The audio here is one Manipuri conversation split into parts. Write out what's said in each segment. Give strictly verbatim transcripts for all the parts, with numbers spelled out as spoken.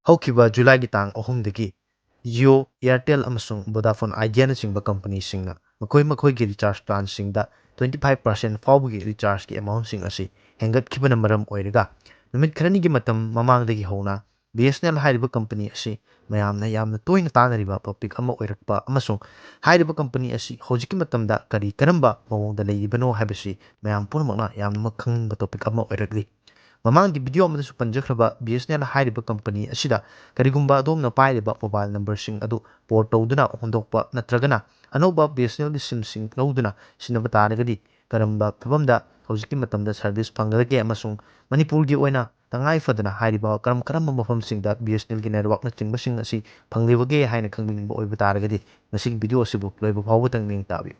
ꯍꯧꯈꯤꯕ ꯖꯨꯂꯥꯏꯒꯤ ꯇꯥꯡ ꯑꯍꯨꯝꯗꯒꯤ Jio, Airtel ꯑꯃꯁꯨꯡ Vodafone Idea ꯅꯆꯤꯡꯕ ꯀꯝꯄꯅꯤꯁꯤꯡꯅ ꯃꯈꯣꯏ ꯃꯈꯣꯏꯒꯤ ꯔꯤꯆꯥꯔꯖ ꯄ꯭ꯂꯥꯟꯁꯤꯡꯗ twenty five percent ꯐꯥꯎꯕꯒꯤ ꯔꯤꯆꯥꯔꯖꯀꯤ ꯑꯦꯃꯥꯎꯟꯁꯤꯡ ꯑꯁꯤ ꯍꯦꯟꯒꯠꯈꯤꯕꯅ ꯃꯔꯝ ꯑꯣꯏꯔꯒ, ꯅꯨꯃꯤꯠ ꯈꯔꯅꯤꯒꯤ ꯃꯇꯝ ꯃꯃꯥꯡꯗꯒꯤ ꯍꯧꯅ B S N L ꯍꯥꯏꯔꯤꯕ ꯀꯝꯄꯅꯤ ꯑꯁꯤ ꯃꯌꯥꯝꯅ ꯌꯥꯝꯅ ꯇꯣꯏꯅ ꯇꯥꯅꯔꯤꯕ ꯇꯣꯄꯤꯛ ꯑꯃ ꯑꯣꯏꯔꯛꯄ ꯑꯃꯁꯨꯡ ꯍꯥꯏꯔꯤꯕ ꯀꯝꯄꯅꯤ ꯑꯁꯤ ꯍꯧꯖꯤꯛꯀꯤ ꯃꯇꯝꯗ ꯀꯔꯤ ꯀꯔꯝꯕ ꯃꯑꯣꯡꯗ ꯂꯩꯔꯤꯕꯅꯣ ꯍꯥꯏꯕꯁꯤ ꯃꯌꯥꯝ ꯄꯨꯝꯅꯃꯛꯅ ꯌꯥꯝꯅꯃꯛ ꯈꯪꯅꯤꯡꯕ ꯇꯣꯄꯤꯛ ꯑꯃ ꯑꯣꯏꯔꯛꯂꯤ꯫ ꯃꯃꯥꯡꯒꯤ ꯚꯤꯗꯤꯑꯣ ꯑꯃꯗꯁꯨ ꯄꯟꯖꯈ꯭ꯔꯕ B S N L ꯍꯥꯏꯔꯤꯕ ꯀꯝꯄꯅꯤ ꯑꯁꯤꯗ ꯀꯔꯤꯒꯨꯝꯕ ꯑꯗꯣꯝꯅ ꯄꯥꯏꯔꯤꯕ ꯃꯣꯕꯥꯏꯜ ꯅꯝꯕꯔꯁꯤꯡ ꯑꯗꯨ ꯄꯣꯔꯠ ꯇꯧꯗꯨꯅ ꯍꯣꯟꯗꯣꯛꯄ ꯅꯠꯇ꯭ꯔꯒꯅ ꯑꯅꯧꯕ B S N Lꯒꯤ ꯁꯤꯝꯁꯤꯡ ꯂꯧꯗꯨꯅ ꯁꯤꯖꯤꯟꯅꯕ ꯇꯥꯔꯒꯗꯤ ꯀꯔꯝꯕ ꯐꯤꯕꯝꯗ ꯍꯧꯖꯤꯛꯀꯤ ꯃꯇꯝꯗ ꯁꯔꯚꯤꯁ ꯐꯪꯒꯗꯒꯦ ꯑꯃꯁꯨꯡ ꯃꯅꯤꯄꯨꯔꯒꯤ ꯑꯣꯏꯅ ꯇꯉꯥꯏ ꯐꯗꯅ ꯍꯥꯏꯔꯤꯕ ꯀꯔꯝ ꯀꯔꯝꯕ ꯃꯐꯝꯁꯤꯡꯗ B S N Lꯒꯤ ꯅꯦꯠꯋꯥꯛꯅꯆꯤꯡꯕꯁꯤꯡ ꯑꯁꯤ ꯐꯪꯂꯤꯕꯒꯦ ꯍꯥꯏꯅ ꯈꯪꯅꯤꯡꯕ ꯑꯣꯏꯕ ꯇꯥꯔꯒꯗꯤ ꯉꯁꯤꯒꯤ ꯚꯤꯗꯤꯑꯣ ꯑꯁꯤꯕꯨ ꯂꯣꯏꯕ ꯐꯥꯎꯕ ꯇꯪꯅꯤꯡ ꯇꯥꯕꯤꯌꯨ꯫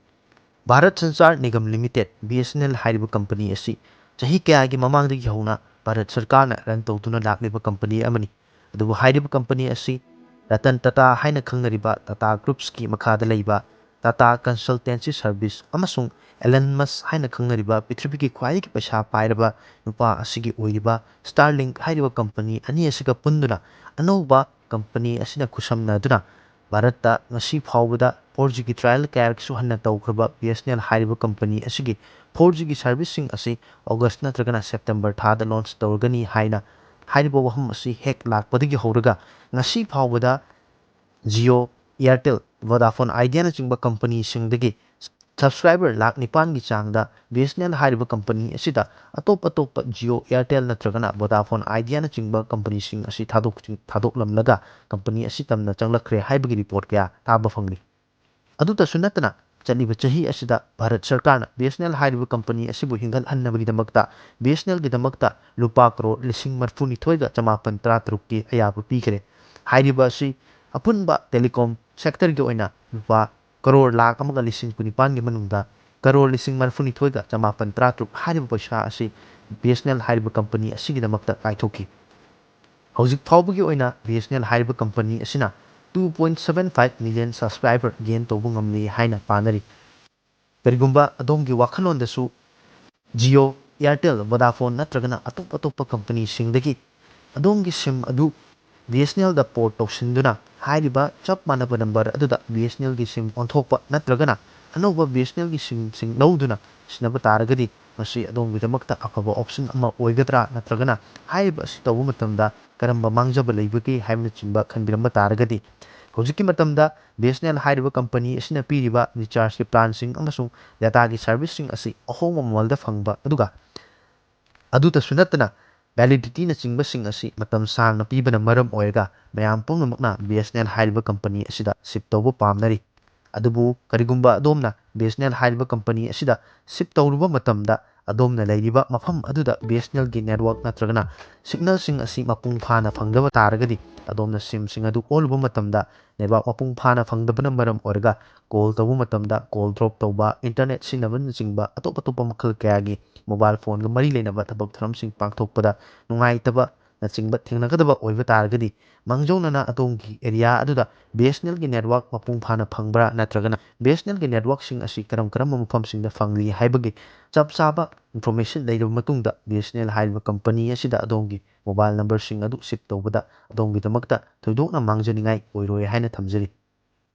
Bharat Sanchar Nigam limited, B S N L ꯍꯥꯏꯔꯤꯕ ꯀꯝꯄꯅꯤ ꯑꯁꯤ ꯆꯍꯤ ꯀꯌꯥꯒꯤ ꯃꯃꯥꯡꯗꯒꯤ ꯍꯧꯅ ꯚꯥꯔꯠ ꯁꯔꯀꯥꯔꯅ ꯔꯟ ꯇꯧꯗꯨꯅ ꯂꯥꯛꯂꯤꯕ ꯀꯝꯄꯅꯤ ꯑꯃꯅꯤ꯫ ꯑꯗꯨꯕꯨ ꯍꯥꯏꯔꯤꯕ ꯀꯝꯄꯅꯤ ꯑꯁꯤ ꯔꯇꯟ ꯇꯥꯇꯥ ꯍꯥꯏꯅ ꯈꯪꯅꯔꯤꯕ ꯇꯥꯇꯥ ꯒ꯭ꯔꯨꯞꯁꯀꯤ ꯃꯈꯥꯗ ꯂꯩꯕ ꯇꯥꯇꯥ ꯀꯟꯁꯜꯇꯦꯟꯁꯤ ꯁꯔꯚꯤꯁ ꯑꯃꯁꯨꯡ ꯑꯦꯂꯟ ꯃꯁ ꯍꯥꯏꯅ ꯈꯪꯅꯔꯤꯕ ꯄ꯭ꯔꯤꯊꯤꯕꯤꯒꯤ ꯈ꯭ꯋꯥꯏꯗꯒꯤ ꯄꯩꯁꯥ ꯄꯥꯏꯔꯕ ꯅꯨꯄꯥ ꯑꯁꯤꯒꯤ ꯑꯣꯏꯔꯤꯕ Starlink ꯍꯥꯏꯔꯤꯕ ꯀꯝꯄꯅꯤ ꯑꯅꯤ ꯑꯁꯤꯒ ꯄꯨꯟꯗꯨꯅ ꯑꯅꯧꯕ ꯀꯝꯄꯅꯤ ꯑꯁꯤꯅ ꯈꯨꯠꯁꯝꯅꯗꯨꯅ ꯚꯥꯔꯠꯇ ꯉꯁꯤ ꯐꯥꯎꯕꯗ four Gꯒꯤ trial ꯀꯌꯥꯔꯛꯁꯨ ꯍꯟꯅ ꯇꯧꯈ꯭ꯔꯕ B S N L ꯍꯥꯏꯔꯤꯕ ꯀꯝꯄꯅꯤ ꯑꯁꯤꯒꯤ four Gꯒꯤ ꯁꯔꯚꯤꯁꯁꯤꯡ ꯑꯁꯤ ꯑꯣꯒꯁ ꯅꯠꯇ꯭ꯔꯒꯅ ꯁꯦꯞꯇꯦꯝꯕꯔ ꯊꯥꯗ ꯂꯣꯟꯆ ꯇꯧꯔꯒꯅꯤ ꯍꯥꯏꯅ ꯍꯥꯏꯔꯤꯕ ꯋꯥꯐꯝ ꯑꯁꯤ ꯍꯦꯛ ꯂꯥꯛꯄꯗꯒꯤ ꯍꯧꯔꯒ ꯉꯁꯤ ꯐꯥꯎꯕꯗ Jio, Airtel, Vodafone Idea ꯅꯆꯤꯡꯕ ꯀꯝꯄꯅꯤꯁꯤꯡꯗꯒꯤ ꯁꯕꯁꯀ꯭ꯔꯥꯏꯕꯔ ꯂꯥꯈ ꯅꯤꯄꯥꯟꯒꯤ ꯆꯥꯡꯗ B S N L ꯍꯥꯏꯔꯤꯕ ꯀꯝꯄꯅꯤ ꯑꯁꯤꯗ ꯑꯇꯣꯞ ꯑꯇꯣꯞꯄ Jio, Airtel ꯅꯠꯇ꯭ꯔꯒꯅ Vodafone Idea ꯅꯆꯤꯡꯕ ꯀꯝꯄꯅꯤꯁꯤꯡ ꯑꯁꯤ ꯊꯥꯗꯣꯛ-, ꯊꯥꯗꯣꯛꯂꯝꯂꯒ ꯀꯝꯄꯅꯤ ꯑꯁꯤ ꯇꯝꯅ ꯆꯪꯂꯛꯈ꯭ꯔꯦ ꯍꯥꯏꯕꯒꯤ ꯔꯤꯄꯣꯔꯠ ꯀꯌꯥ ꯇꯥꯕ ꯐꯪꯂꯤ꯫ ꯑꯗꯨꯇꯁꯨ ꯅꯠꯇꯅ, ꯆꯠꯂꯤꯕ ꯆꯍꯤ ꯑꯁꯤꯗ ꯚꯥꯔꯠ ꯁꯔꯀꯥꯔꯅ B S N L ꯍꯥꯏꯔꯤꯕ ꯀꯝꯄꯅꯤ ꯑꯁꯤꯕꯨ ꯍꯤꯡꯒꯠꯍꯟꯅꯕꯒꯤꯗꯃꯛꯇ B S N Lꯒꯤꯗꯃꯛꯇ ꯂꯨꯄꯥ ꯀꯔꯣꯔ ꯂꯤꯁꯤꯡ ꯃꯔꯤꯐꯨꯅꯤꯊꯣꯏꯒ ꯆꯃꯥꯄꯟ ꯇꯔꯥꯇꯔꯨꯛꯀꯤ ꯑꯌꯥꯕ ꯄꯤꯈ꯭ꯔꯦ꯫ ꯍꯥꯏꯔꯤꯕ ꯑꯁꯤ ꯑꯄꯨꯟꯕ telecom sectorꯒꯤ ꯑꯣꯏꯅ ꯂꯨꯄꯥ ꯀꯔꯣꯔ ꯂꯥꯈ ꯑꯃꯒ ꯂꯤꯁꯤꯡ ꯀꯨꯟꯅꯤꯄꯥꯟꯒꯤ ꯃꯅꯨꯡꯗ ꯀꯔꯣꯔ ꯂꯤꯁꯤꯡ ꯃꯔꯤꯐꯨꯅꯤꯊꯣꯏꯒ ꯆꯃꯥꯄꯟ ꯇꯔꯥꯇꯔꯨꯛ ꯍꯥꯏꯔꯤꯕ ꯄꯩꯁꯥ ꯑꯁꯤ B S N L ꯍꯥꯏꯔꯤꯕ ꯀꯝꯄꯅꯤ ꯑꯁꯤꯒꯤꯗꯃꯛꯇ ꯀꯥꯏꯊꯣꯛꯈꯤ꯫ ꯍꯧꯖꯤꯛ ꯐꯥꯎꯕꯒꯤ ꯑꯣꯏꯅ B S N L ꯍꯥꯏꯔꯤꯕ ꯀꯝꯄꯅꯤ ꯑꯁꯤꯅ two point seven five million subscriber gain ꯇꯧꯕ ꯉꯝꯂꯤ ꯍꯥꯏꯅ ꯄꯥꯅꯔꯤ꯫ ꯀꯔꯤꯒꯨꯝꯕ ꯑꯗꯣꯝꯒꯤ ꯋꯥꯈꯜꯂꯣꯟꯗꯁꯨ Jio, Airtel, Vodafone ꯅꯠꯇ꯭ꯔꯒꯅ ꯑꯇꯣꯞ ꯑꯇꯣꯞꯄ ꯀꯝꯄꯅꯤꯁꯤꯡꯗꯒꯤ ꯑꯗꯣꯝꯒꯤ ꯁꯤꯝ ꯑꯗꯨ ꯕꯤ ꯑꯦꯁ ꯑꯦꯟ ꯑꯦꯜꯗ ꯄꯣꯔꯠ ꯇꯧꯁꯤꯟꯗꯨꯅ ꯍꯥꯏꯔꯤꯕ ꯆꯞ ꯃꯥꯟꯅꯕ ꯅꯝꯕꯔ ꯑꯗꯨꯗ ꯕꯤ ꯑꯦꯁ ꯑꯦꯟ ꯑꯦꯜꯒꯤ ꯁꯤꯝ ꯑꯣꯟꯊꯣꯛꯄ ꯅꯠꯇ꯭ꯔꯒꯅ ꯑꯅꯧꯕ ꯕꯤ ꯑꯦꯁ ꯑꯦꯟ ꯑꯦꯜꯒꯤ ꯁꯤꯝꯁꯤꯡ ꯂꯧꯗꯨꯅ ꯁꯤꯖꯤꯟꯅꯕ ꯇꯥꯔꯒꯗꯤ ꯃꯁꯤ ꯑꯗꯣꯝꯒꯤꯗꯃꯛꯇ ꯑꯐꯕ ꯑꯣꯞꯁꯟ ꯑꯃ ꯑꯣꯏꯒꯗ꯭ꯔꯥ ꯅꯠꯇ꯭ꯔꯒꯅ ꯍꯥꯏꯔꯤꯕ ꯑꯁꯤ ꯇꯧꯕ ꯃꯇꯝꯗ ꯀꯔꯝꯕ ꯃꯥꯡꯖꯕ ꯂꯩꯕꯒꯦ ꯍꯥꯏꯕꯅꯆꯤꯡꯕ ꯈꯟꯕꯤꯔꯝꯕ ꯇꯥꯔꯒꯗꯤ ꯍꯧꯖꯤꯛꯀꯤ ꯃꯇꯝꯗ ꯕꯤ ꯑꯦꯁ ꯑꯦꯟ ꯑꯦꯜ ꯍꯥꯏꯔꯤꯕ ꯀꯝꯄꯅꯤ ꯑꯁꯤꯅ ꯄꯤꯔꯤꯕ ꯔꯤꯆꯥꯔꯖꯀꯤ ꯄ꯭ꯂꯥꯟꯁꯤꯡ ꯑꯃꯁꯨꯡ ꯗꯦꯇꯥꯒꯤ ꯁꯥꯔꯚꯤꯁꯁꯤꯡ ꯑꯁꯤ ꯑꯍꯣꯡꯕ ꯃꯃꯜꯗ ꯐꯪꯕ ꯑꯗꯨꯒ ꯑꯗꯨꯇꯁꯨ ꯅꯠꯇꯅ ꯚꯦꯂꯤꯗꯤꯇꯤꯅꯆꯤꯡꯕꯁꯤꯡ ꯑꯁꯤ ꯃꯇꯝ ꯁꯥꯡꯅ ꯄꯤꯕꯅ ꯃꯔꯝ ꯑꯣꯏꯔꯒ ꯃꯌꯥꯝ ꯄꯨꯝꯅꯃꯛꯅ ꯕꯤ ꯑꯦꯁ ꯑꯦꯟ ꯑꯦꯜ ꯍꯥꯏꯔꯤꯕ ꯀꯝꯄꯅꯤ ꯑꯁꯤꯗ ꯁꯤꯞ ꯇꯧꯕ ꯄꯥꯝꯅꯔꯤ꯫ ꯑꯗꯨꯕꯨ ꯀꯔꯤꯒꯨꯝꯕ ꯑꯗꯣꯝꯅ ꯕꯤ ꯑꯦꯁ ꯑꯦꯟ ꯑꯦꯜ ꯍꯥꯏꯔꯤꯕ ꯀꯝꯄꯅꯤ ꯑꯁꯤꯗ ꯁꯤꯞ ꯇꯧꯔꯨꯕ ꯃꯇꯝꯗ ꯑꯗꯣꯝꯅ ꯂꯩꯔꯤꯕ ꯃꯐꯝ ꯑꯗꯨꯗ ꯕꯤ ꯑꯦꯁ ꯑꯦꯟ ꯑꯦꯜꯒꯤ ꯅꯦꯠꯋꯥꯛ ꯅꯠꯇ꯭ꯔꯒꯅ ꯁꯤꯒꯅꯦꯜꯁꯤꯡ ꯑꯁꯤ ꯃꯄꯨꯡ ꯐꯥꯅ ꯐꯪꯗꯕ ꯇꯥꯔꯒꯗꯤ ꯑꯗꯣꯝꯅ ꯁꯤꯝꯁꯤꯡ ꯑꯗꯨ ꯑꯣꯜꯂꯨꯕ ꯃꯇꯝꯗ ꯅꯦꯠꯋꯥꯛ ꯃꯄꯨꯡ ꯐꯥꯅ ꯐꯪꯗꯕꯅ ꯃꯔꯝ ꯑꯣꯏꯔꯒ ꯀꯣꯜ ꯇꯧꯕ ꯃꯇꯝꯗ ꯀꯣꯜ ꯗ꯭ꯔꯣꯞ ꯇꯧꯕ, ꯏꯟꯇꯔꯅꯦꯠ ꯁꯤꯖꯤꯟꯅꯕꯅꯆꯤꯡꯕ ꯑꯇꯣꯞ ꯑꯇꯣꯞꯄ ꯃꯈꯜ ꯀꯌꯥꯒꯤ ꯃꯣꯕꯥꯏꯜ ꯐꯣꯟꯒ ꯃꯔꯤ ꯂꯩꯅꯕ ꯊꯕꯛ ꯊꯧꯔꯝꯁꯤꯡ ꯄꯥꯡꯊꯣꯛꯄꯗ ꯅꯨꯡꯉꯥꯏꯇꯕꯅꯆꯤꯡꯕ ꯊꯦꯡꯅꯒꯗꯕ ꯑꯣꯏꯕ ꯇꯥꯔꯒꯗꯤ ꯃꯥꯡꯖꯧꯅꯅ ꯑꯗꯣꯝꯒꯤ ꯑꯦꯔꯤꯌꯥ ꯑꯗꯨꯗ ꯕꯤ ꯑꯦꯁ ꯑꯦꯟ ꯑꯦꯜꯒꯤ ꯅꯦꯠꯋꯥꯛ ꯃꯄꯨꯡ ꯐꯥꯅ ꯐꯪꯕ꯭ꯔꯥ ꯅꯠꯇ꯭ꯔꯒꯅ ꯕꯤ ꯑꯦꯁ ꯑꯦꯟ ꯑꯦꯜꯒꯤ ꯅꯦꯠꯋꯥꯛꯁꯤꯡ ꯑꯁꯤ ꯀꯔꯝ ꯀꯔꯝꯕ ꯃꯐꯝꯁꯤꯡꯗ ꯐꯪꯂꯤ ꯍꯥꯏꯕꯒꯤ ꯆꯞ ꯆꯥꯕ ꯏꯟꯐꯣꯔꯃꯦꯁꯟ ꯂꯩꯔꯕ ꯃꯇꯨꯡꯗ ꯕꯤ ꯑꯦꯁ ꯑꯦꯟ ꯑꯦꯜ ꯍꯥꯏꯔꯤꯕ ꯀꯝꯄꯅꯤ ꯑꯁꯤꯗ ꯑꯗꯣꯝꯒꯤ ꯃꯣꯕꯥꯏꯜ ꯅꯝꯕꯔꯁꯤꯡ ꯑꯗꯨ ꯁꯤꯞ ꯇꯧꯕꯗ ꯑꯗꯣꯝꯒꯤꯗꯃꯛꯇ ꯊꯣꯏꯗꯣꯛꯅ ꯃꯥꯡꯖꯅꯤꯡꯉꯥꯏ ꯑꯣꯏꯔꯣꯏ ꯍꯥꯏꯅ ꯊꯝꯖꯔꯤ꯫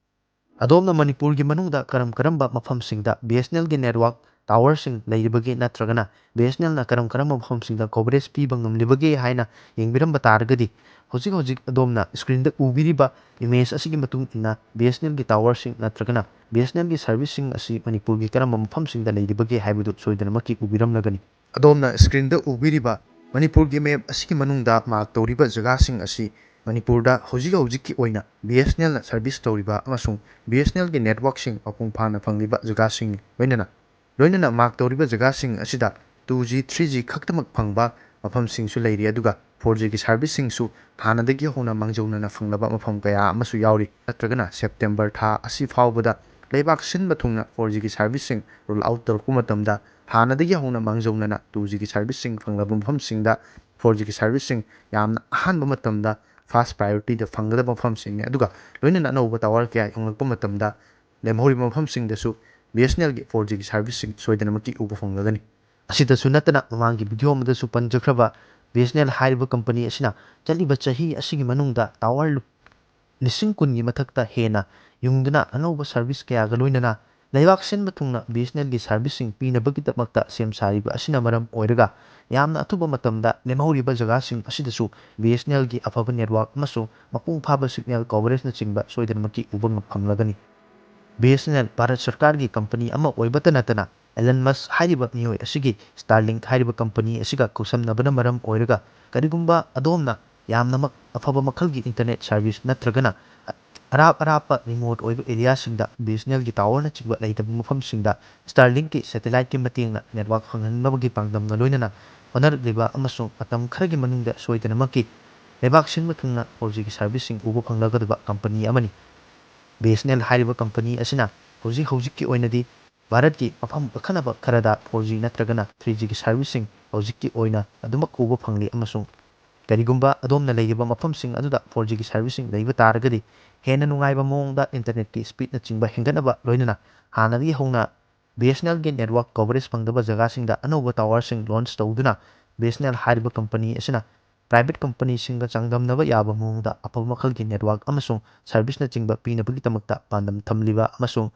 ꯑꯗꯣꯝꯅ ꯃꯅꯤꯄꯨꯔꯒꯤ ꯃꯅꯨꯡꯗ ꯀꯔꯝ ꯀꯔꯝꯕ ꯃꯐꯝꯁꯤꯡꯗ ꯕꯤ ꯑꯦꯁ ꯑꯦꯟ ꯑꯦꯜꯒꯤ ꯅꯦꯠꯋꯥꯛ ꯇꯥꯋꯔꯁꯤꯡ ꯂꯩꯔꯤꯕꯒꯦ ꯅꯠꯇ꯭ꯔꯒꯅ ꯕꯤ ꯑꯦꯁ ꯑꯦꯟ ꯑꯦꯜꯅ ꯀꯔꯝ ꯀꯔꯝꯕ ꯃꯐꯝꯁꯤꯡꯗ ꯀꯣꯚꯔꯦꯖ ꯄꯤꯕ ꯉꯝꯂꯤꯕꯒꯦ ꯍꯥꯏꯅ ꯌꯦꯡꯕꯤꯔꯝꯕ ꯇꯥꯔꯒꯗꯤ ꯍꯧꯖꯤꯛ ꯍꯧꯖꯤꯛ ꯑꯗꯣꯝꯅ ꯁ꯭ꯀ꯭ꯔꯤꯟꯗ ꯎꯕꯤꯔꯤꯕ ꯏꯃꯦꯖ ꯑꯁꯤꯒꯤ ꯃꯇꯨꯡ ꯏꯟꯅ ꯕꯤ ꯑꯦꯁ ꯑꯦꯟ ꯑꯦꯜꯒꯤ ꯇꯥꯋꯔꯁꯤꯡ ꯅꯠꯇ꯭ꯔꯒꯅ ꯕꯤ ꯑꯦꯁ ꯑꯦꯟ ꯑꯦꯜꯒꯤ ꯁꯥꯔꯚꯤꯁꯁꯤꯡ ꯑꯁꯤ ꯃꯅꯤꯄꯨꯔꯒꯤ ꯀꯔꯝꯕ ꯃꯐꯝꯁꯤꯡꯗ ꯂꯩꯔꯤꯕꯒꯦ ꯍꯥꯏꯕꯗꯨ ꯁꯣꯏꯗꯅꯃꯛꯀꯤ ꯎꯕꯤꯔꯝꯂꯒꯅꯤ꯫ ꯑꯗꯣꯝꯅ ꯁ꯭ꯀ꯭ꯔꯤꯟꯗ ꯎꯕꯤꯔꯤꯕ ꯃꯅꯤꯄꯨꯔꯒꯤ ꯃꯦꯞ ꯑꯁꯤꯒꯤ ꯃꯅꯨꯡꯗ ꯃꯥꯔꯛ ꯇꯧꯔꯤꯕ ꯖꯒꯥꯁꯤꯡ ꯑꯁꯤ ꯃꯅꯤꯄꯨꯔꯗ ꯍꯧꯖꯤꯛ ꯍꯧꯖꯤꯛꯀꯤ ꯑꯣꯏꯅ ꯕꯤ ꯑꯦꯁ ꯑꯦꯟ ꯑꯦꯜꯅ ꯁꯔꯚꯤꯁ ꯇꯧꯔꯤꯕ ꯑꯃꯁꯨꯡ ꯕꯤ ꯑꯦꯁ ꯑꯦꯟ ꯑꯦꯜꯒꯤ ꯅꯦꯠꯋꯥꯛꯁꯤꯡ ꯃꯄꯨꯡ ꯐꯥꯅ ꯐꯪꯂꯤꯕ ꯖꯒꯥꯁꯤꯡꯅꯤ꯫ ꯂꯣꯏꯅꯅ ꯂꯣꯏꯅꯅ ꯃꯥꯔꯛ ꯇꯧꯔꯤꯕ ꯖꯒꯥꯁꯤꯡ ꯑꯁꯤꯗ ꯇꯨ ꯖꯤ, ꯊ꯭ꯔꯤ ꯖꯤ ꯈꯛꯇꯃꯛ ꯐꯪꯕ ꯃꯐꯝꯁꯤꯡꯁꯨ ꯂꯩꯔꯤ, ꯑꯗꯨꯒ ꯐꯣꯔ ꯖꯤꯒꯤ ꯁꯥꯔꯚꯤꯁꯁꯤꯡꯁꯨ ꯍꯥꯟꯅꯗꯒꯤ ꯍꯧꯅ ꯃꯥꯡꯖꯧꯅꯅ ꯐꯪꯂꯕ ꯃꯐꯝ ꯀꯌꯥ ꯑꯃꯁꯨ ꯌꯥꯎꯔꯤ꯫ ꯅꯠꯇ꯭ꯔꯒꯅ ꯁꯦꯞꯇꯦꯝꯕꯔ ꯊꯥ ꯑꯁꯤ ꯐꯥꯎꯕꯗ ꯂꯩꯕꯥꯛ ꯁꯤꯟꯕ ꯊꯨꯡꯅ ꯐꯣꯔ ꯖꯤꯒꯤ ꯁꯥꯔꯚꯤꯁꯁꯤꯡ ꯔꯣꯜ ꯑꯥꯎꯠ ꯇꯧꯔꯛꯄ ꯃꯇꯝꯗ ꯍꯥꯟꯅꯗꯒꯤ ꯍꯧꯅ ꯃꯥꯡꯖꯧꯅꯅ ꯇꯨ ꯖꯤꯒꯤ ꯁꯥꯔꯚꯤꯁꯁꯤꯡ ꯐꯪꯂꯕ ꯃꯐꯝꯁꯤꯡꯗ ꯐꯣꯔ ꯖꯤꯒꯤ ꯁꯥꯔꯚꯤꯁꯁꯤꯡ ꯌꯥꯝꯅ ꯑꯍꯥꯟꯕ ꯃꯇꯝꯗ ꯐꯥꯁ ꯄ꯭ꯔꯥꯏꯌꯣꯔꯤꯇꯤꯗ ꯐꯪꯒꯗꯕ ꯃꯐꯝꯁꯤꯡꯅꯤ꯫ ꯑꯗꯨꯒ ꯂꯣꯏꯅꯅ ꯑꯅꯧꯕ ꯇꯥꯋꯔ ꯀꯌꯥ ꯌꯣꯛꯂꯛꯄ ꯃꯇꯝꯗ ꯂꯦꯝꯍꯧꯔꯤꯕ ꯃꯐꯝꯁꯤꯡꯗꯁꯨ ꯕꯤ ꯑꯦꯁ ꯑꯦꯟ ꯑꯦꯜꯒꯤ ꯐꯣꯔ ꯖꯤꯒꯤ ꯁꯥꯔꯚꯤꯁꯁꯤꯡ ꯁꯣꯏꯗꯅꯃꯛꯀꯤ ꯎꯕ ꯐꯪꯂꯒꯅꯤ꯫ ꯑꯁꯤꯗꯁꯨ ꯅꯠꯇꯅ ꯃꯃꯥꯡꯒꯤ ꯚꯤꯗꯤꯑꯣ ꯑꯃꯗꯁꯨ ꯄꯟꯖꯈ꯭ꯔꯕ ꯕꯤ ꯑꯦꯁ ꯑꯦꯟ ꯑꯦꯜ ꯍꯥꯏꯔꯤꯕ ꯀꯝꯄꯅꯤ ꯑꯁꯤꯅ ꯆꯠꯂꯤꯕ ꯆꯍꯤ ꯑꯁꯤꯒꯤ ꯃꯅꯨꯡꯗ ꯇꯥꯋꯔ ꯂꯤꯁꯤꯡ ꯀꯨꯟꯒꯤ ꯃꯊꯛꯇ ꯍꯦꯟꯅ ꯌꯨꯡꯗꯨꯅ ꯑꯅꯧꯕ ꯁꯔꯚꯤꯁ ꯀꯌꯥꯒ ꯂꯣꯏꯅꯅ ꯂꯩꯕꯥꯛ ꯁꯤꯟꯕ ꯊꯨꯡꯅ ꯕꯤ ꯑꯦꯁ ꯑꯦꯟ ꯑꯦꯜꯒꯤ ꯁꯔꯚꯤꯁꯁꯤꯡ ꯄꯤꯅꯕꯒꯤꯗꯃꯛꯇ ꯁꯦꯝ ꯁꯥꯔꯤꯕ ꯑꯁꯤꯅ ꯃꯔꯝ ꯑꯣꯏꯔꯒ ꯌꯥꯝꯅ ꯑꯊꯨꯕ ꯃꯇꯝꯗ ꯂꯦꯝꯍꯧꯔꯤꯕ ꯖꯒꯥꯁꯤꯡ ꯑꯁꯤꯗꯁꯨ ꯕꯤ ꯑꯦꯁ ꯑꯦꯟ ꯑꯦꯜꯒꯤ ꯑꯐꯕ ꯅꯦꯠꯋꯥꯛ ꯑꯃꯁꯨꯡ ꯃꯄꯨꯡ ꯐꯥꯕ ꯁꯤꯒꯅꯦꯜ ꯀꯣꯚꯔꯦꯖꯅꯆꯤꯡꯕ ꯁꯣꯏꯗꯅꯃꯛꯀꯤ ꯎꯕ ꯐꯪꯂꯒꯅꯤ꯫ B S N L Bharat ꯁꯔꯀꯥꯔꯒꯤ ꯀꯝꯄꯅꯤ ꯑꯃ ꯑꯣꯏꯕꯇ ꯅꯠꯇꯅ ꯑꯦꯂꯟ ꯃꯁꯛ ꯍꯥꯏꯔꯤꯕ ꯃꯤꯑꯣꯏ ꯑꯁꯤꯒꯤ ꯁ꯭ꯇꯥꯔꯂꯤꯡꯛ ꯍꯥꯏꯔꯤꯕ ꯀꯝꯄꯅꯤ ꯑꯁꯤꯒ ꯈꯨꯠꯁꯝꯅꯕꯅ ꯃꯔꯝ ꯑꯣꯏꯔꯒ ꯀꯔꯤꯒꯨꯝꯕ ꯑꯗꯣꯝꯅ ꯌꯥꯝꯅꯃꯛ ꯑꯐꯕ ꯃꯈꯜꯒꯤ ꯏꯟꯇꯔꯅꯦꯠ ꯁꯔꯚꯤꯁ ꯅꯠꯇ꯭ꯔꯒꯅ ꯑꯔꯥꯞ ꯑꯔꯥꯞꯄ ꯔꯤꯃꯣꯠ ꯑꯣꯏꯕ ꯑꯦꯔꯤꯌꯥꯁꯤꯡꯗ ꯕꯤ ꯑꯦꯁ ꯑꯦꯟ ꯑꯦꯜꯒꯤ ꯇꯥꯋꯔꯅꯆꯤꯡꯕ ꯂꯩꯇꯕ ꯃꯐꯝꯁꯤꯡꯗ ꯁ꯭ꯇꯥꯔꯂꯤꯡꯛꯀꯤ ꯁꯦꯇꯦꯂꯥꯏꯠꯀꯤ ꯃꯇꯦꯡꯅ ꯅꯦꯠꯋꯥꯛ ꯐꯪꯍꯟꯅꯕꯒꯤ ꯄꯥꯟꯗꯝꯒ ꯂꯣꯏꯅꯅ ꯍꯣꯠꯅꯔꯛꯂꯤꯕ ꯑꯃꯁꯨꯡ ꯃꯇꯝ ꯈꯔꯒꯤ ꯃꯅꯨꯡꯗ ꯁꯣꯏꯗꯅꯃꯛꯀꯤ ꯂꯩꯕꯥꯛ ꯁꯤꯟꯕ ꯊꯨꯡꯅ ꯐꯣꯔ ꯖꯤꯒꯤ ꯁꯔꯚꯤꯁꯁꯤꯡ ꯎꯕ ꯐꯪꯂꯒꯗꯕ ꯀꯝꯄꯅꯤ ꯑꯃꯅꯤ꯫ ꯕꯤ ꯑꯦꯁ ꯑꯦꯟ ꯑꯦꯜ ꯍꯥꯏꯔꯤꯕ ꯀꯝꯄꯅꯤ ꯑꯁꯤꯅ ꯍꯧꯖꯤꯛ ꯍꯧꯖꯤꯛꯀꯤ ꯑꯣꯏꯅꯗꯤ ꯚꯥꯔꯠꯀꯤ ꯃꯐꯝ ꯑꯈꯟꯅꯕ ꯈꯔꯗ ꯐꯣꯔ ꯖꯤ ꯅꯠꯇ꯭ꯔꯒꯅ ꯊ꯭ꯔꯤ ꯖꯤꯒꯤ ꯁꯔꯚꯤꯁꯁꯤꯡ ꯍꯧꯖꯤꯛꯀꯤ ꯑꯣꯏꯅ ꯑꯗꯨꯃꯛ ꯎꯕ ꯐꯪꯂꯤ, ꯑꯃꯁꯨꯡ ꯀꯔꯤꯒꯨꯝꯕ ꯑꯗꯣꯝꯅ ꯂꯩꯔꯤꯕ ꯃꯐꯝꯁꯤꯡ ꯑꯗꯨꯗ ꯐꯣꯔ ꯖꯤꯒꯤ ꯁꯔꯚꯤꯁꯁꯤꯡ ꯂꯩꯕ ꯇꯥꯔꯒꯗꯤ, ꯍꯦꯟꯅ ꯅꯨꯡꯉꯥꯏꯕ ꯃꯑꯣꯡꯗ ꯏꯟꯇꯔꯅꯦꯠꯀꯤ ꯁ꯭ꯄꯤꯗꯅꯆꯤꯡꯕ ꯍꯦꯟꯒꯠꯅꯕ ꯂꯣꯏꯅꯅ ꯍꯥꯟꯅꯗꯒꯤ ꯍꯧꯅ ꯕꯤ ꯑꯦꯁ ꯑꯦꯟ ꯑꯦꯜꯒꯤ ꯅꯦꯠꯋꯥꯛ ꯀꯣꯚꯔꯦꯖ ꯐꯪꯗꯕ ꯖꯒꯥꯁꯤꯡꯗ ꯑꯅꯧꯕ ꯇꯥꯋꯔꯁꯤꯡ ꯂꯣꯟꯆ ꯇꯧꯗꯨꯅ ꯕꯤ ꯑꯦꯁ ꯑꯦꯟ ꯑꯦꯜ ꯍꯥꯏꯔꯤꯕ ꯀꯝꯄꯅꯤ ꯑꯁꯤꯅ ꯄ꯭ꯔꯥꯏꯚꯦꯠ ꯀꯝꯄꯅꯤꯁꯤꯡꯒ ꯆꯥꯡꯗꯝꯅꯕ ꯌꯥꯕ ꯃꯑꯣꯡꯗ ꯑꯐꯕ ꯃꯈꯜꯒꯤ ꯅꯦꯠꯋꯥꯛ ꯑꯃꯁꯨꯡ ꯁꯔꯚꯤꯁꯅꯆꯤꯡꯕ ꯄꯤꯅꯕꯒꯤꯗꯃꯛꯇ ꯄꯥꯟꯗꯝ ꯊꯝꯂꯤꯕ ꯑꯃꯁꯨꯡ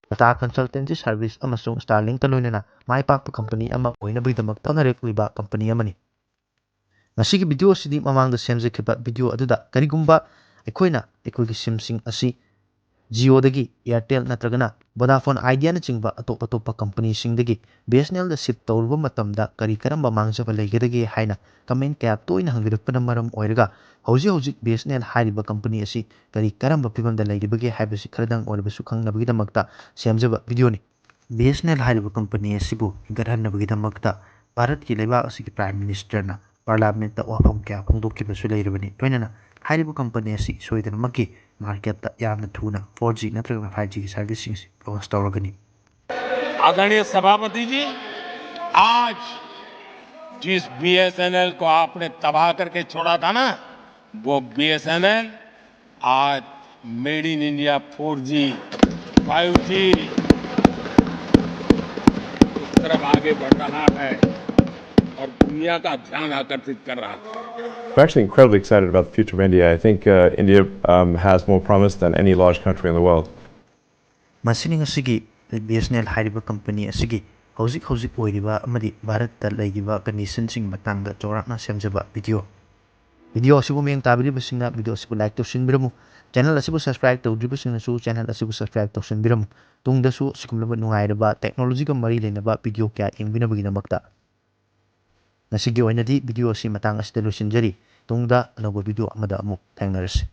ꯇꯥꯇꯥ ꯀꯟꯁꯜꯇꯦꯟꯁꯤ ꯁꯔꯚꯤꯁ ꯑꯃꯁꯨꯡ ꯁ꯭ꯇꯥꯔꯂꯤꯡꯛꯀ ꯂꯣꯏꯅꯅ ꯃꯥꯏ ꯄꯥꯛꯄ ꯀꯝꯄꯅꯤ ꯑꯃ ꯑꯣꯏꯅꯕꯒꯤꯗꯃꯛꯇ ꯍꯣꯠꯅꯔꯛꯂꯤꯕ ꯀꯝꯄꯅꯤ ꯑꯃꯅꯤ꯫ ꯉꯁꯤꯒꯤ ꯚꯤꯗꯤꯑꯣ ꯑꯁꯤꯗꯤ ꯃꯃꯥꯡꯗ ꯁꯦꯝꯖꯈꯤꯕ ꯚꯤꯗꯤꯑꯣ ꯑꯗꯨꯗ ꯀꯔꯤꯒꯨꯝꯕ ꯑꯩꯈꯣꯏꯅ ꯑꯩꯈꯣꯏꯒꯤ ꯁꯤꯝꯁꯤꯡ ꯑꯁꯤ ꯖꯤꯑꯣꯗꯒꯤ ꯑꯦꯌꯥꯔꯇꯦꯜ ꯅꯠꯇ꯭ꯔꯒꯅ ꯚꯣꯗꯥꯐꯣꯟ ꯑꯥꯏꯗꯤꯌꯥꯅꯆꯤꯡꯕ ꯑꯇꯣꯞ ꯑꯇꯣꯞꯄ ꯀꯝꯄꯅꯤꯁꯤꯡꯗꯒꯤ ꯕꯤ ꯑꯦꯁ ꯑꯦꯟ ꯑꯦꯜꯗ ꯁꯤꯞ ꯇꯧꯔꯨꯕ ꯃꯇꯝꯗ ꯀꯔꯤ ꯀꯔꯝꯕ ꯃꯥꯡꯖꯕ ꯂꯩꯒꯗꯒꯦ ꯍꯥꯏꯅ ꯀꯃꯦꯟ ꯀꯌꯥ ꯇꯣꯏꯅ ꯍꯪꯕꯤꯔꯛꯄꯅ ꯃꯔꯝ ꯑꯣꯏꯔꯒ ꯍꯧꯖꯤꯛ ꯍꯧꯖꯤꯛ ꯕꯤ ꯑꯦꯁ ꯑꯦꯟ ꯑꯦꯜ ꯍꯥꯏꯔꯤꯕ ꯀꯝꯄꯅꯤ ꯑꯁꯤ ꯀꯔꯤ ꯀꯔꯝꯕ ꯐꯤꯕꯝꯗ ꯂꯩꯔꯤꯕꯒꯦ ꯍꯥꯏꯕꯁꯤ ꯈꯔꯗꯪ ꯑꯣꯏꯔꯕꯁꯨ ꯈꯪꯅꯕꯒꯤꯗꯃꯛꯇ ꯁꯦꯝꯖꯕ ꯚꯤꯗꯤꯑꯣꯅꯤ꯫ ꯕꯤ ꯑꯦꯁ ꯑꯦꯟ ꯑꯦꯜ ꯍꯥꯏꯔꯤꯕ ꯀꯝꯄꯅꯤ ꯑꯁꯤꯕꯨ ꯍꯤꯡꯒꯠꯍꯟꯅꯕꯒꯤꯗꯃꯛꯇ ꯚꯥꯔꯠꯀꯤ ꯂꯩꯕꯥꯛ ꯑꯁꯤꯒꯤ ꯄ꯭ꯔꯥꯏꯝ ꯃꯤꯅꯤꯁꯇꯔꯅ ꯄꯥꯔꯂꯥꯃꯦꯟꯠꯇ ꯋꯥꯐꯝ ꯀꯌꯥ ꯐꯣꯡꯗꯣꯛꯈꯤꯕꯁꯨ ꯂꯩꯔꯕꯅꯤ꯫ ꯂꯣꯏꯅꯅ ꯍꯥꯏꯔꯤꯕ ꯀꯝꯄꯅꯤ ꯑꯁꯤ ꯁꯣꯏꯗꯅꯃꯛꯀꯤ ꯃꯥꯔꯀꯦꯠꯇ ꯌꯥꯝꯅ ꯊꯨꯅ ꯐꯣꯔ ꯖꯤ ꯅꯠꯇ꯭ꯔꯒꯅ ꯐꯥꯏꯚ ꯖꯤꯒꯤ ꯁꯔꯚꯤꯁꯁꯤꯡ ꯑꯁꯤ ꯂꯣꯟꯆ ꯇꯧꯔꯒꯅꯤ꯫ आदरणीय सभापति जी, आज जिस बीएसएनएल को आपने तबाह करके छोड़ा था ना, वो बीएसएनएल आज made in India, four G, five G, उस तरफ आगे बढ़ रहा है। और दुनिया का ध्यान आकर्षित कर रहा है। We're actually incredibly excited about the future of India. I think uh, India um, has more promise than any large country in the world. ꯃꯁꯤꯅꯤ ꯉꯁꯤꯒꯤ ꯕꯤ ꯑꯦꯁ ꯑꯦꯟ ꯑꯦꯜ ꯍꯥꯏꯔꯤꯕ ꯀꯝꯄꯅꯤ ꯑꯁꯤꯒꯤ ꯍꯧꯖꯤꯛ ꯍꯧꯖꯤꯛ ꯑꯣꯏꯔꯤꯕ ꯑꯃꯗꯤ ꯚꯥꯔꯠꯇ ꯂꯩꯔꯤꯕ ꯀꯟꯗꯤꯁꯟꯁꯤꯡ ꯃꯇꯥꯡꯗ ꯆꯥꯎꯔꯥꯛꯅ ꯁꯦꯝꯖꯕ ꯚꯤꯗꯤꯑꯣ꯫ ꯚꯤꯗꯤꯑꯣ ꯑꯁꯤꯕꯨ ꯃꯤꯠꯌꯦꯡ ꯇꯥꯕꯤꯔꯤꯕꯁꯤꯡꯅ ꯚꯤꯗꯤꯑꯣ ꯑꯁꯤꯕꯨ ꯂꯥꯏꯛ ꯇꯧꯁꯤꯟꯕꯤꯔꯝꯃꯨ꯫ ꯆꯦꯅꯦꯜ ꯑꯁꯤꯕꯨ ꯁꯕꯁꯀ꯭ꯔꯥꯏꯕ ꯇꯧꯗ꯭ꯔꯤꯕꯁꯤꯡꯅꯁꯨ ꯆꯦꯅꯦꯜ ꯑꯁꯤꯕꯨ ꯁꯕꯁꯀ꯭ꯔꯥꯏꯕ ꯇꯧꯁꯤꯟꯕꯤꯔꯝꯃꯨ꯫ ꯇꯨꯡꯗꯁꯨ ꯑꯁꯤꯒꯨꯝꯂꯕ ꯅꯨꯡꯉꯥꯏꯔꯕ ꯇꯦꯛꯅꯣꯂꯣꯖꯤꯒ ꯃꯔꯤ ꯂꯩꯅꯕ ꯚꯤꯗꯤꯑꯣ ꯀꯌꯥ ꯌꯦꯡꯕꯤꯅꯕꯒꯤꯗꯃꯛꯇ꯫ ꯉꯁꯤꯒꯤ ꯑꯣꯏꯅꯗꯤ ꯚꯤꯗꯤꯑꯣ ꯑꯁꯤ ꯃꯇꯥꯡ ꯑꯁꯤꯗ ꯂꯣꯏꯁꯤꯟꯖꯔꯤ꯫ ꯇꯨꯡꯗ ꯑꯅꯧꯕ ꯚꯤꯗꯤꯑꯣ ꯑꯃꯗ ꯑꯃꯨꯛ ꯊꯦꯡꯅꯔꯁꯤ꯫